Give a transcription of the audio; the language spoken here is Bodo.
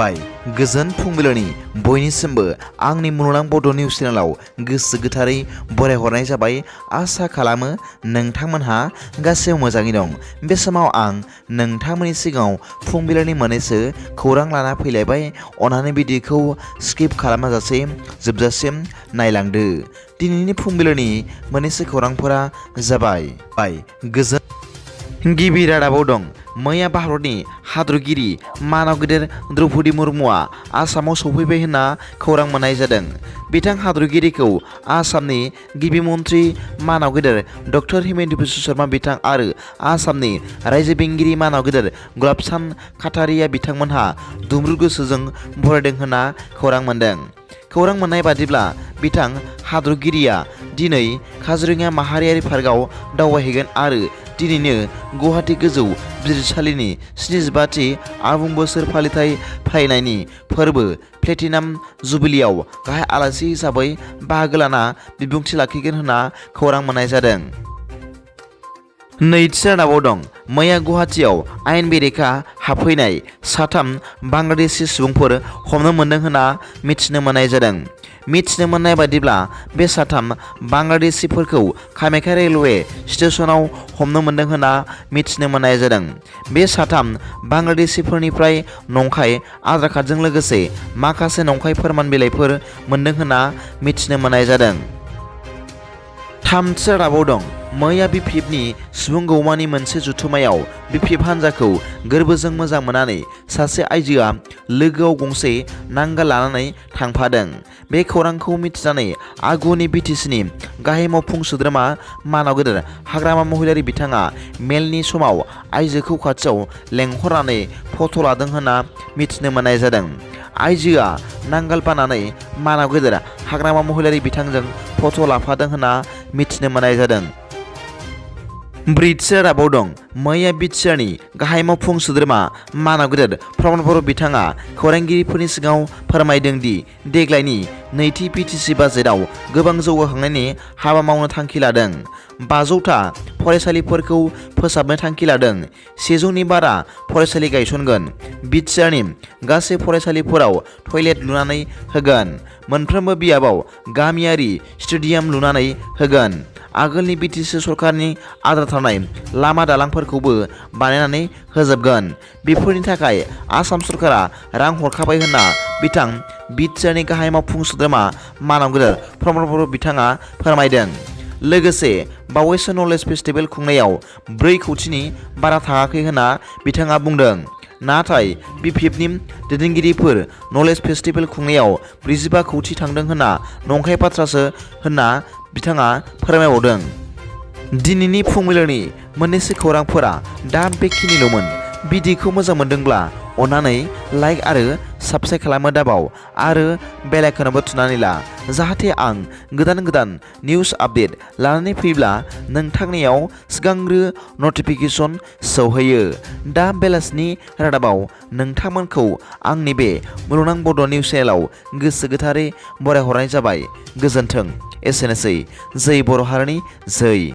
गोजोन फुंबिलिनि बयनिसिमबो आंनि मुलुगनां बड' निउस चेनेलाव गोसो गोथारै बरायहरनाय जाबाय। आसा खालामो नोंथांमोनहा गासैबो मोजाङै दं। बे समाव आं नोंथांमोननि सिगाङाव फुंबिलिनि मोननैसो खौरां लाना फैलायबाय। अन्नानै भिडिअखौ स्किप खालामाजासे जोबजासिम नायलांदो। दिनैनि फुंबिलिनि मोननैसो खौरांफोरा जाबाय गोजोन गिबि रादाबाव दं। मैया भारतनि हादरगिरि मानव गेदेर द्रौपदी मुर्मुआ आसामाव सौफैबाय होनना खौरां मोननाय जादों। बिथां हादरगिरिखौ आसामनि गिबि मन्त्रि मानव गेदेर डक्टर हिमन्त बिश्व शर्मा बिथां आरो आसामनि रायजो बेंगिरि मानव गेदेर गुलाब सान काटारिया बिथांमोनहा दुंब्रुद गोसोजों बरायदों होनना खौरां मोनदों। खौरां मोननाय बादिब्ला बिथां हादरगिरिया दिनै काजिरङा माहारियारि पार्कआव दावबायहैगोन आरो दिनैनो गुवाहाटी गोजौ बिजिरसालिनि 75थि आबुं बोसोर फालिथाय फालिनायनि फोरबो प्लेटिनाम जुबिलियाव गाहाय आलासि हिसाबै बाहागो लाना बिबुंथि लाखिगोन होनना खौरां मोननाय जादों। नैथि रादाबाव दं। मैया गुवाहाटीआव आयेन बेरेखा हाबफैनाय 3 बांलादेशी सुबुंफोर हमनो मोनदों होनना मिथिनो मोननाय जादों। मिथिनो मोननाय बादिब्ला बे 3 बांलादेशीफोरखौ कामाख्या रेलवे स्टेशनाव हमनो मोनदों होनना मिथिनो मोननाय जादों। बे 3 बांलादेशीफोरनिफ्राय नंखाय आधार कार्डजों लोगोसे माखासे नंखाय फोरमान बिलाइफोर मोनदों होनना मिथिनो मोननाय जादों। थामथि रादाबाव दं। मैया BTRनि सुबुं गौमानि मोनसे जुथुमायाव BTR हान्जाखौ गोरबोजों मोजां मोननानै सासे आइजोआ लोगोआव गंसे नांगाल लानानै थांफादों। बे खौरांखौ मिथिनानै आगुनि BTCनि गाहाय मावफुं सोद्रोमा मानव गेदेर हाग्रामा महिलारि बिथाङा मेलनि समाव आइजोखौ खाथियाव लेंहरनानै फट' लादों होनना मिथिनो मोननाय जादों। आइजोआ नांगाल बाननानै मानव गेदेर हाग्रामा महिलारि बिथांजों फट' लाफादों होनना मिथिनो मोननाय जादों। ब्रैथि रादाबाव दं। मैया BTRनि गाहाय मावफुं सोद्रोमा मानव गेदेर प्रमद बर' बिथाङा खौरांगिरिफोरनि सिगाङाव फोरमायदों दि देग्लायनि नैथि BTC बाजेटआव गोबां जौगाखांनायनि हाबा मावनो थांखि लादों। 500था फरायसालिफोरखौ फोसाबनो थांखि लादों। 100नि बारा फरायसालि गायसनगोन। BTRनि गासै फरायसालिफोराव टयलेट लुनानै होगोन। मोनफ्रोमबो बियाबाव गामियारि स्टेडियाम लुनानै होगोन। आगोलनि BTC सरकारनि आद्रा थानाय लामा दालांफोरखौबो बानायनानै होजोबगोन। बेफोरनि थाखाय आसाम सरकारा रां हरखाबाय होनना बिथां BTRनि गाहाय मावफुं सोद्रोमा मानव गेदेर प्रमद बर' बिथाङा फोरमायदों। लोगोसे बावैसो नलेज फेस्टिभेल खुंनायाव 4 कौटिनि बारा थाङाखै होनना बिथाङा बुंदों। नाथाय BTRनि दैदेनगिरिफोर नलेज फेस्टिभेल खुंनायाव 45 कौटि थांदों होनना नंखाय बाथ्रासो होनना बिथाङा फोरमायबावदों। दिनैनि फुंबिलिनि मोननैसो खौरांफोरा दा बेखिनिल'मोन। भिडिअखौ मोजां मोनदोंब्ला अन्नानै लाइक आरो साबस्क्राइब खालामनो दाबाव आरो बेल आइकनआवबो थुनानै ला, जाहाथे आं गोदान निउस आपडेट लानानै फैब्ला नोंथांनियाव सिगांग्रो नटिफिकेसन सौहैयो। दा बेलासिनि रादाबाव नोंथांमोनखौ आंनि बे मुलुगनां बड' निउस चेनेलाव गोसो गोथारै बरायहरनाय जाबाय। गोजोन्थों। एसेनोसै। जै बर' हारिनि जै।